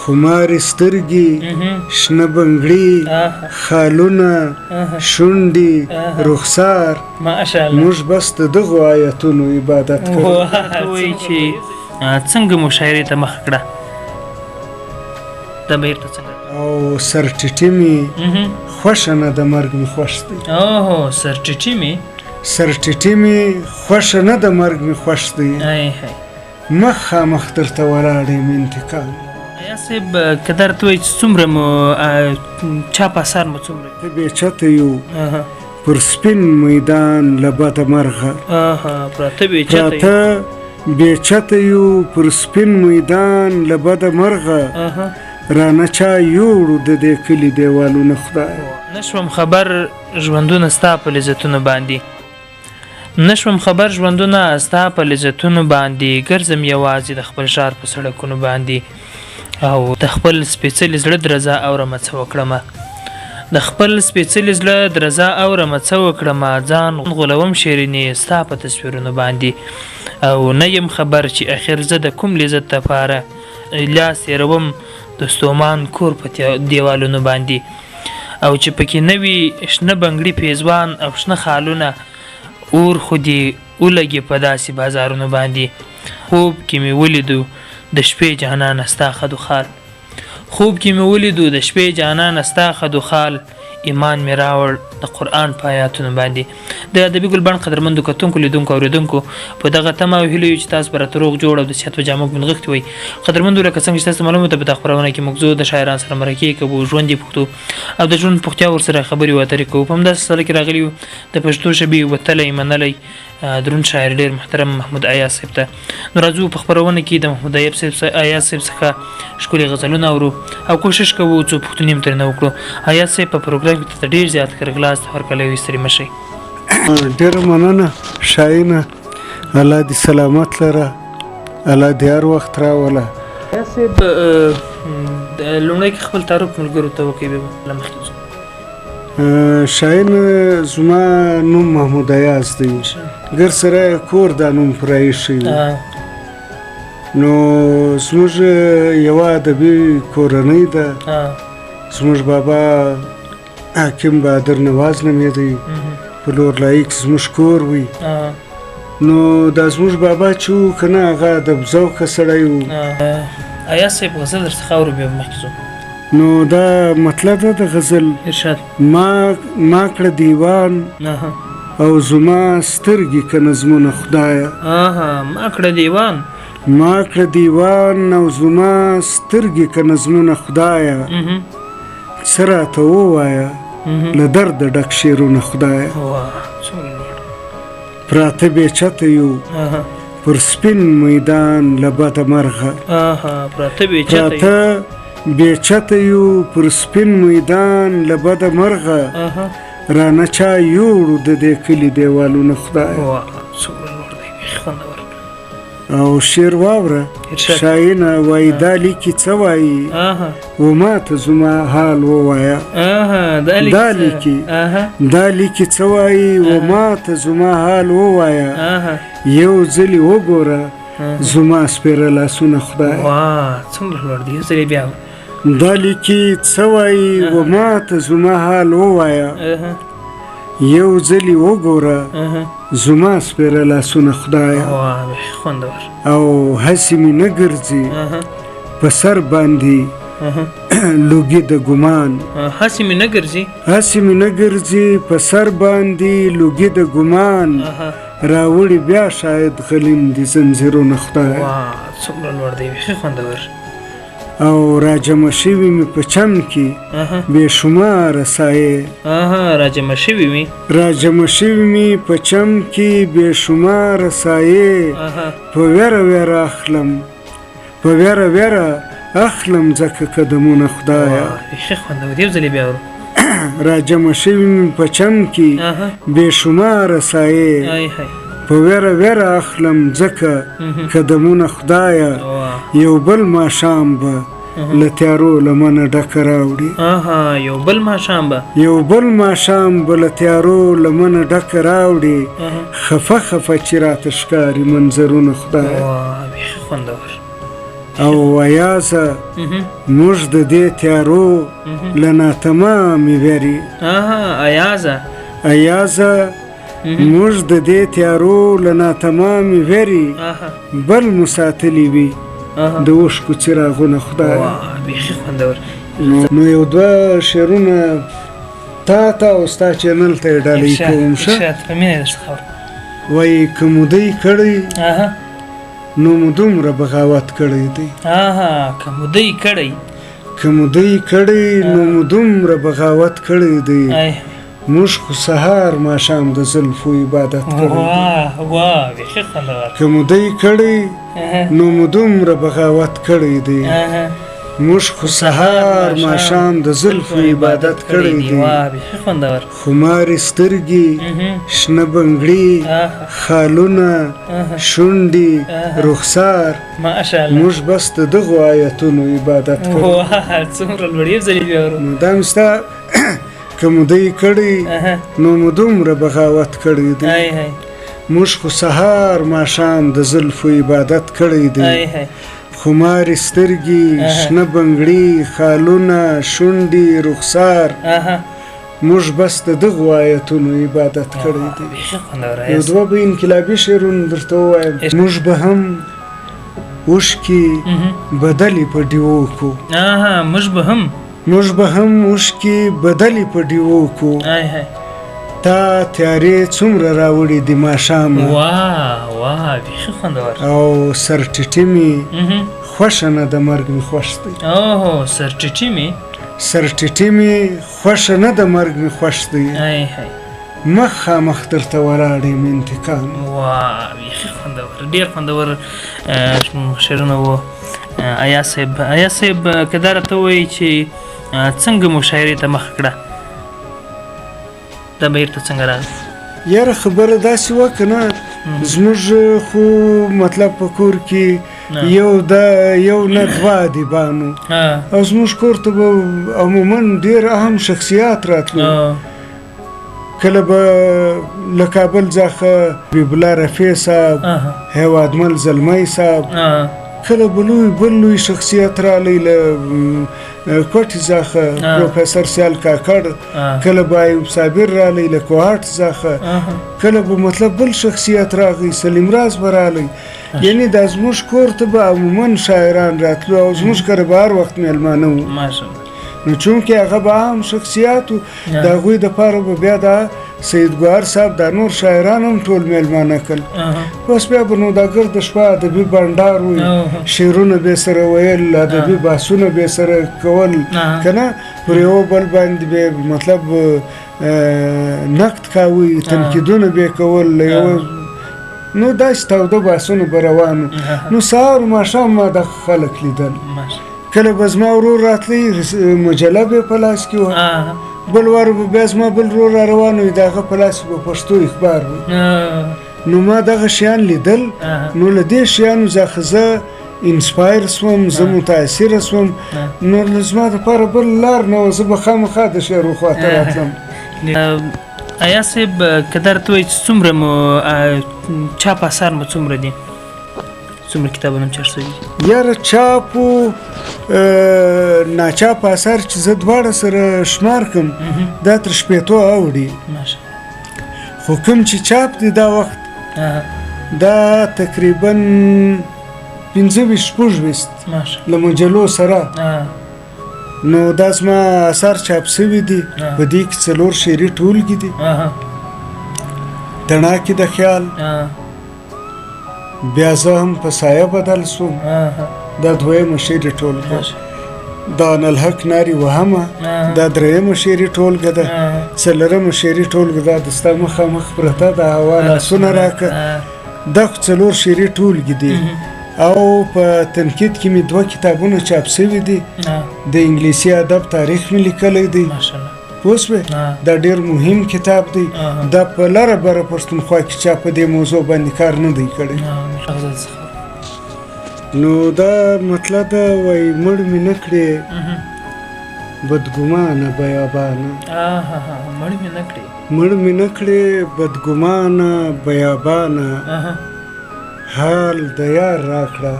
خمارې سترګې، شنه بنګړي، خالونه، شونډې، رخسار، موږ بس د دغو آیتونو عبادت کوو. وایي چې څنګه مشاعرې ته مخه کړه، دا بهیر ته څنګه؟ او سرټیټي مې خوښه نه ده، مرګ مې خوښ دی. اوهو، سرټیټي مې، سرټیټي مې خوښه نه ده، مرګ مې خوښ دی. مخامخ درته ولاړ یم انتقام. ایا صاحب که درته وایي چې څومره مو چاپ اثار مو څومره؟ ته بې چته یو پر سپین میدان له بده مرغه. پراته بې چته، پراته بې چته یو پر سپین میدان له بده مرغه، رانه چا یوړو د دې کلي دیوالونه خدای. نشوم خبر ژوندونه ستا په لذتونو باندې، نشوم خبر ژوندونه ستا په لذتونو باندې، ګرځم یوازې د خپل ښار په سړکونو باندې، او د خپل سپېڅلي زړه درزا اورمه څه وکړمه، د خپل سپېڅلي زړه درزا اورمه څه وکړمه، ځان غولوم شیرینې ستا په تصویرونو باندې، او نه یم خبر چې اخر زه د کوم لذت لپاره لاس تېروم د ستومان کور په دیوالونو باندې، او چې پکې نه وي شنه بنګړي پیزوان او شنه خالونه، اور خو دې ولګي په داسې بازارونو باندې. خوب کې مې ولیدو د شپې جانانه ستا خدو خال، خوب کې مې ولیدو د شپې جانانه ستا خدو خال، ایمان مې راوړ د قرآن په آیاتونو باندې. د ادبي ګلبڼ قدرمندو کتونکو، لیدونکو، اورېدونکو، په دغه تمه او هیله یو چې تاسو به راته روغ جوړ او د صحت په جامو کې نغښتي وئ. قدرمندو، لکه څنګه چې تاسو معلومه ده، په دغه خپرونه کې موږ ځو د شاعرانو سره مرکې کوو، ژوند یې پوښتو او د ژوند پوښتیا ورسره خبرې و اترې کوو. په همداسې سلسله کې راغلي یو د پښتو ژبې وتلی منلی دروند شاعر ډېر محترم محمود ایاز صاحب ته. نو راځو په خپرونه کې د محمود ایاز صاحب څخه ښکلي غزلونه اورو او کوشش کوو څو پوښتنې هم ترېنه وکړو. ایاز صاحب په پروګرام کې ته ډېر زیات ښه راغلاست، هرکلی وي، ستړي مه شئ. ډېره مننه شاهینه، الله دې سلامت لره، الله دې هر وخت راوله. ایاز صاحب لومړی کې خپل تعارف ملګرو ته وکړئ، بیا به مخکې ځو. شاهین، زما نوم محمود ایاز دی، ګر سره کور دا نوم پر ایښی. نو زموږ یوه ادبي کورنۍ ده. زموږ بابا حاکم بهادر نواز نومېدی، په لورلایي کې زموږ کور وی. نو دا زموږ بابا چې و که نه، هغه ادب ذوقه سړی و. ایاز صاحب غزل درڅخه اورو، بیا به مخکې ځو. نو دا مطلب ده د غزل. ارشاد. ما کړه دیوان او زما سترګې که نظمونه خدایه. ما کړه دیوان، ما کړه دیوان او زما سترګې که نظمونه خدایه، څه راته ووایه له درده ډک شعرونه خدایه. پراته بې چته یو پر سپین میدان له بده مرغه، پراته بې چته یو پر سپین میدان له بده مرغه، رانه چا یوړو د دې کلي دیوالونه خدایه. او شعر واوره شاهینه، وایي دا لیکي څه وایي و ما ته زما حال ووایه. دا لیکي، دا لیکي څه وایي و ما ته زما حال ووایه، یو ځلې وګوره زما سپېره لاسونه خدایه. څومره لوړ دی، یو ځل بیا. دا لیکي څه وایي و ما ته زما حال ووایه، یو ځلې وګوره زما سپېره لاسونه خدایه. او هسې مې نه ګرځي په سر باندې لوګي د ګمان، هسې مې نه ګرځي، هسې مې نه ګرځي په سر باندې لوګي د ګمان، راوړي بیا شاید غلیم دي زنځیرونه خدایه. څومره لوړ دی، بیخي خوندور. او راجمع شوي مې په چم کې بې شماره سایې، راجمع شوي مې، راجمع شوي مې په چم کې بې شماره سایې، په ویره ویره اخلم، په ویره ویره اخلم ځکه قدمونه خدایه. بیخي خوندور، یو ځل یې بیا اورو. راجمع شوي مې په چم کې بې شماره سایې، په ویره ویره اخلم ځکه قدمونه خدایه، یو بل ماښام به له تیارو لمنه ډکه راوړي. یو بل ماښام به، یو بل ماښام به له تیارو لمنه ډکه راوړي، خفه خفه چې راته ښکاري منظرونه خدایه. بیخي خوندور. او ایازه موږ د دې تیارو له ناتمامې ویرې. ایازه ایازه موږ د دې تیارو له ناتمامې ویرې بل مو ساتلي وي د اوښکو څراغونه خدایه. بیخي خوندور. نو یو دوه شعرونه تا ته او ستا چینل ته یې ډالۍ کوم. ښه په مینه درڅخه اورم. وایي که مو دی کړی نو مو دومره بغاوت کړی دی. که مو دی کړی، که مو دی کړی نو مو دومره بغاوت کړی دی. موږ خو سهار ماښام د زلفو عبادت کړی دی. واه بیخي خوندور. که مو دی کړی نو مو دومره بغاوت کړی دی. موږ خو سهار ماښام د زلفو عبادت کړی دی. بیخي خوندور. خمارې سترګې، شنه بنګړي، خالونه، شونډې، رخسار، موږ بس د دغو آیتونو عبادت کړی. څومره لوړ ځلې بیا ورو. نو دا مې ستا که مو دی کړی نو مو دومره بغاوت کړی دی. موږ خو سهار ماښام د زلفو عبادت کړی دی. خمارې سترګې، شنه بنګړي، خالونه، شونډې، رخسار، موږ بس د دغو آیتونو عبادت کړی دی. یو دوه به انقلابي شعرونه درته ووایم. موږ به هم اوښکې بدلې په ډیوو کو. موږ به هم، موږ به هم اوښکې بدلې په ډیوو کو. تا تیارې څومره راوړي دي ماښامه. واه واه بیخي خوندور. او سرټیټي مې خوښه نه ده، مرګ مې خوښ دی. اوهو سرټیټي مې، سرټیټي مې خوښه نه ده، مرګ مې خوښ دی. مخامخ درته ولاړ یم انتقام. واه بیخي خوندور، ډېر خوندور شعرونه وو. ایاز صاحب، ایاز صاحب که دا راته ووایي چې څنګه مو شاعرۍ ته مخه کړه، دا بهیر ته څنګه راغلی؟ یاره خبره داسې وه که نه، زموږ خو مطلب په کور کې یو یو نه دوه ادیبان وو، او زموږ کور ته به عموما ډېر اهم شخصیات راتلو. کله به له کابل څخه حبیب الله رفیع صاحب، هیوادمل زلمی صاحب، کله به لوی بل لوی شخصیت راغلی له کوټې څخه پروفیسور سیال کاکړ، کله به ایوب صابر راغلی له کوهاټ څخه، کله به مطلب بل شخصیت راغی، سلیم راز به راغلی. یعنی دا زموږ کور ته به عموما شاعران راتلو او زموږ کره به هر وخت مېلمانه وو. نو چونکې هغه به عام شخصیات وو، د هغوی دپاره به بیا دا سید ګوهر صاحب دا نور شاعران هم ټول مېلمانه کړل. بس بیا به نو دا ګرده شپه ادبي بنډار وي، شعرونه به سره ویل، ادبي بحثونه به سره کول، که نه پر یو بل باندې به مطلب نقد کاوه، تنقیدونه به کول. نو داسې تاوده بحثونه به روان وو. نو سهار ماښام ما دغه خلک لیدل. کله به زما ورور راتلی، مجله به یې په لاس کې وه، بل وار به بیا زما بل ورور را روان وي، د هغه په لاس کې به پښتو اخبار وي. نو ما دغه شیان لیدل. نو له دې شیانو څخه زه inspire سوم، زه متاثره سوم. نو زما دپاره بل لار نه وه، زه به خامخا د شعر خوا ته راتلم. ایاز صاحب که دا راته ووایي چې څومره مو چاپ اثار مو څومره دي، څومره کتابونه مو چاپ شوي دي؟ یاره چاپ و ناچاپ اثار چې زه دواړه سره شمار کړم دا تر 60 اوړي. خو کوم چې چاپ دی دا وخت دا تقریبا 25 26 له مجلو سره. نو دا زما اثار چاپ شوي دي. په دې کې 4 شعري ټولګې دي، تڼاکې د خیال، بیا زه هم په سایه بدل سوم، دا دویمه شعري ټولګه، دا انالحق نارې وهمه، دا درېیمه شعري ټولګه ده، څلورمه شعري ټولګه دا د ستا مخامخ پرته ده، هوا لاسونه راکړه، دا خو 4 شعري ټولګې دي. او په تنقید کې مې 2 کتابونه چاپ شوي دي. د انګلیسي ادب تاریخ مې لیکلی دی، پوه شوې؟ دا ډېر مهم کتاب دی، دا په لره بره پښتونخوا کې چا په دې موضوع باندې کار نه دی کړی. نو دا مطلب ده، وایي مړ مې نه کړې بدګمانه بیابانه. مړ مې نه کړې، مړ مې نه کړې بدګمانه بیابانه، حال د یار راکړه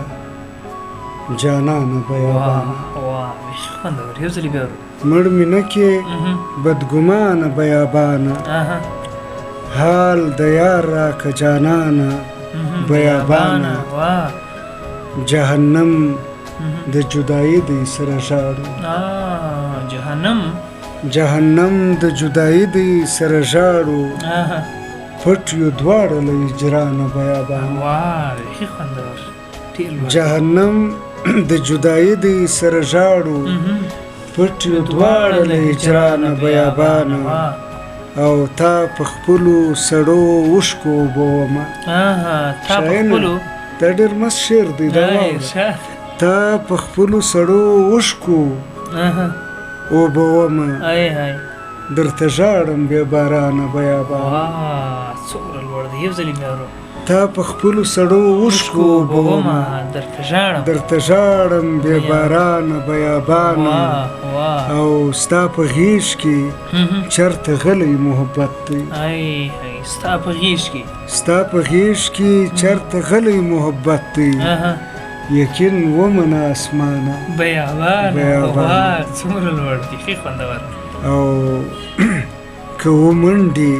جانانه بیابانه. واه، بیخي خوندور. یو ځل یې بیا اورو. مړ مې نه کې بدګمانه بیابانه، حال د یار راکه جانانه بیابانه. جهنم د جدایي دی سره ژاړو. جهنم، جهنم د جدایي دی سره ژاړو، پټ یو دواړه له هجرانه بیابانه. بیخي خوندور. جهنم د جدایي دی سره ژاړو، پټ یو دواړه له هجرانه بیابانه. او تا په خپلو سړو اوښکو اوبومه. تا په خپلو، دا ډېر مست شعر دی، دا واوره. تا په خپلو سړو اوښکو اوبومه، درته ژاړم بې بارانه بیابانه. څومره لوړ دی، یو ځل یې بیا اورو. تا په خپلو سړو اوښکو اوبومه، درته ژاړم بې بارانه بیابانه. او ستا په غېږ کې چېرته غلی محبت دی. ستا په غېږ کې، ستا په غېږ کې چېرته غلی محبت دی، یقین ومنه اسمانه بیابانه. واه، څومره لوړ دی، ښه خوندور. او که ومنډي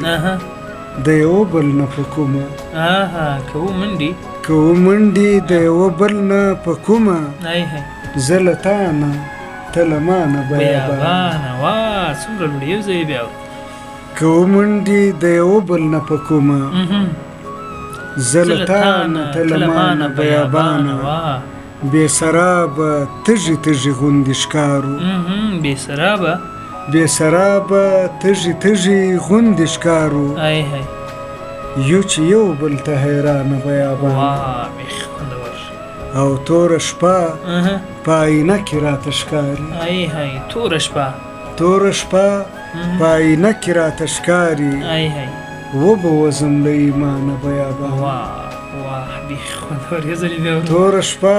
د یوه بل نه په کومه، که ومنډي، که ومنډي د یوه بل نه په کومه، زه له تا نه ته له ما نه بیابانه. واه، څومره لوړ، یو ځل یې بیا اورو. که ومنډي د یوه بل نه په کومه، زه له تا نه ته له ما نه بیابانه. بې سرابه تږي تږي غوندې ښکارو. بې سرابه، بې سرابه تږي تږي غوندې ښکارو، یو چې یو بل ته حیرانه بیابانه. او توره شپه په آینه کې راته ښکاري. توره شپه، توره شپه په آینه کې راته ښکاري، وبه وځم له ایمانه بیابانه. توره شپه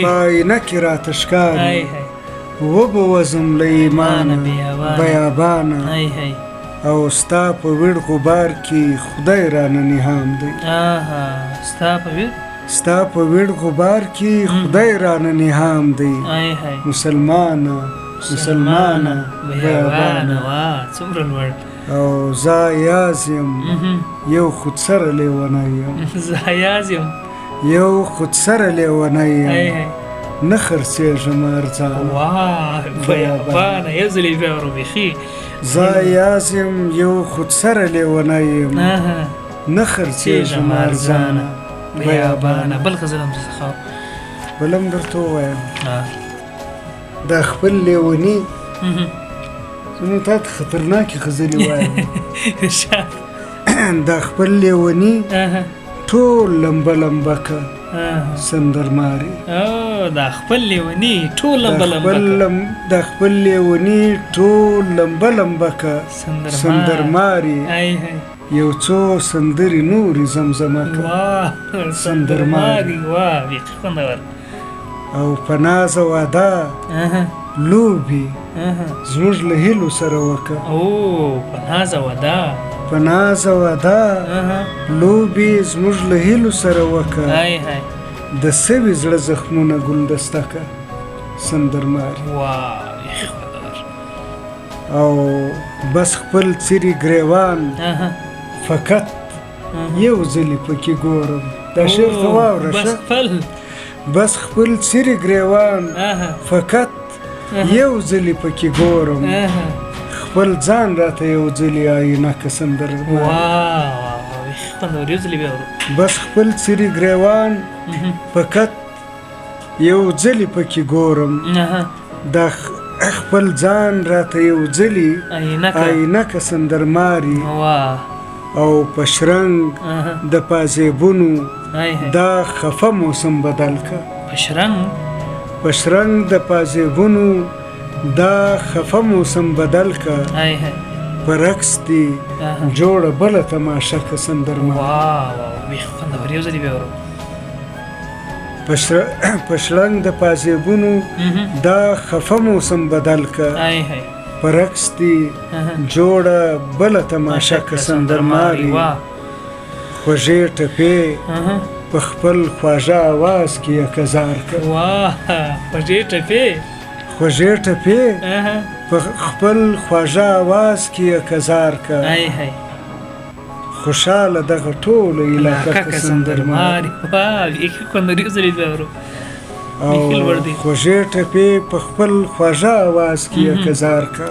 په آینه کې راته ښکاري، وبه وځم له ایمانه بیابانه. او ستا په ویړ غبار کې خدای رانه نهام دی. ستا په ویړ، ستا په ویړ غبار کې خدای رانه نهام دی، مسلمانه مسلمانه بیابانه. څومره لوړ. او زه ایاز یم، یو خودسره لیونی یم. زه ایاز یم، یو خودسره لیونی یم، نه خرڅېږم ارزانه. واه، بیابانه. یو ځل یې بیا اورو، بیخي. زه ایاز یم، یو خودسره لیونی یم، نه خرڅېږم ارزانه بیابانه. بل غزل هم درڅخه اورم. بل هم درته ووایم. دا خپل لیوني زموږ تا ته خطرناکې غزلې وایم. دا خپل لیوني ټول لمبه لمبه که سندرماري. دا خپل لیوني ټول لمبه لمبه که، دا خپل لیوني ټول لمبه لمبه که سندرماري، یو څو سندرې نورې زمزمه که سندرماري. واه، بیخي خوندور. او په ناز او ادا لوبې زموږ له هیلو سره وکه. په ناز او ادا، په ناز او ادا لوبې زموږ له هیلو سره وکه، د سوي زړه زخمونه ګلدسته که سندرماري. او بس خپل څیري ګریوان فقط یو ځلې پکې ګورم. دا شعر ته واوره ښه. بس خپل څیري ګریوان فقط یو ځلې پکې ګورم، خپل ځان راته یو ځلې آینه که سندرماري. بس خپل څیري ګریوان فقط یو ځلې پکې ګورم، دا خپل ځان راته یو ځلې آینه که سندرماري. او په شرنګ د پازیبونو دا خفه موسم بدل که. په شرنګ، په شرنګ د پازیبونو دا خفه موسم بدل که، په رقص دې جوړه بله تماشه که سندرماري. په شرنګ د پازیبونو دا خفه موسم بدل که، په رقص دې جوړه بله تماشه که سندرماري. خوږې ټپې په خپل خواږه اواز کې یې کزار که. واه، خوږې ټپې. خوږې ټپې په خپل خواږه اواز کې یې کزار که. خوشاله دغه ټوله علاقه که سندرماري. واه، بیخي خوندوري ځلې بیا ورو. او خوږې ټپې په خپل خواږه اواز کې یې کزار که.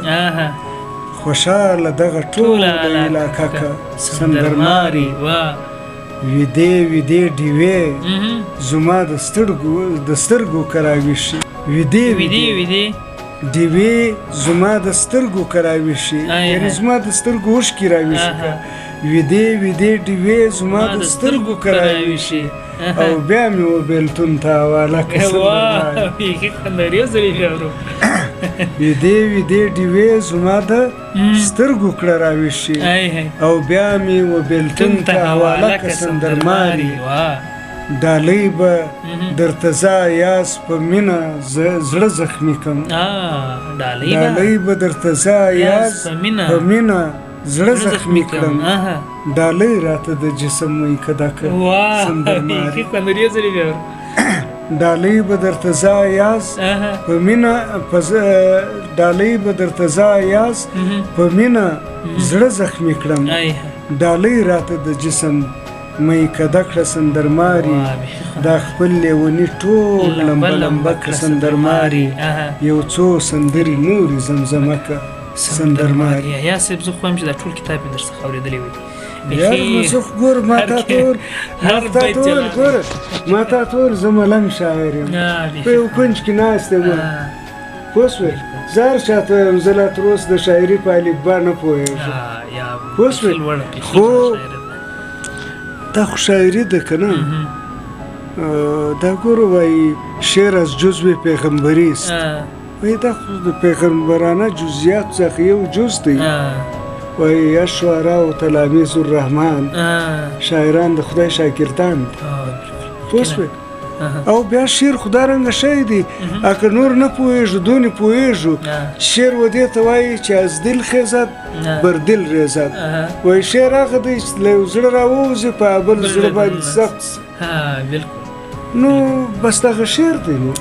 خوشاله دغه ټوله علاقه که سندرماري. ویدې ویدې ډیوې زما د سترګو کراوي شي. ویدې ویدې ډیوې زما د سترګو کراوي شي، یعنې زما د سترګو اوښکې راوي شي. ویدې ویدې ډیوې زما د سترګو کراوي شي، او بیا مې وبېلتون ته حواله که سندرماري. ویدې ویدې ډیوې زما د سترګو کړه راوي شي، او بیا مې وبېلتون ته حواله که سندرماري. ډالۍ به درته زه ایاز په مینه زړه زخمي کم. ډالۍ به درته زه ایاز په مینه زړه زخمي کړم، ډالۍ راته د جسم میکده که سندرماري. ډالۍ به درته زه ایاز په مینه ډالۍ به درته زه ایاز په مینه زړه زخمي کړم، ډالۍ راته د جسم میکده کړه سندرماري. دا خپل لیوني ټول لمبه لمبه که سندرماري، یو څو سندرې نورې زمزمه که سندرماري. یا صاحب، زه خو وایم چې دا ټول کتاب مې درڅخه اورېدلی وي. یار نو زه خو ګوره، ما تا ته وویل، ګوره ما تا ته وویل زه ملنګ شاعر یم، په یو کنج کې ناست یم، پوه شوې؟ زه هر چا ته وایم زه لا تر اوسه د شاعري په الفبا نه پوهېږم، پوه شوې؟ خو دا خو شاعري ده که نه، دا ګوره وایي شعر از جزو پیغمبري است، وایي دا خو د پیغمبرانه جزئیات څخه یو جز دی. وایي الشعراء تلاميذ الرحمن، شاعران د خدای شاګردان دي، پوه شوې؟ او بیا شعر خو دا رنګه شی دی، اګر نور نه پوهېږو دونې پوهېږو. شعر و دې ته وایي چې از دل خیزد بر دل ریزد، وایي شعر هغه دی چې له یو زړه راووځي په بل زړه باندې ثبت شي. نو بس دغه شعر دی. نو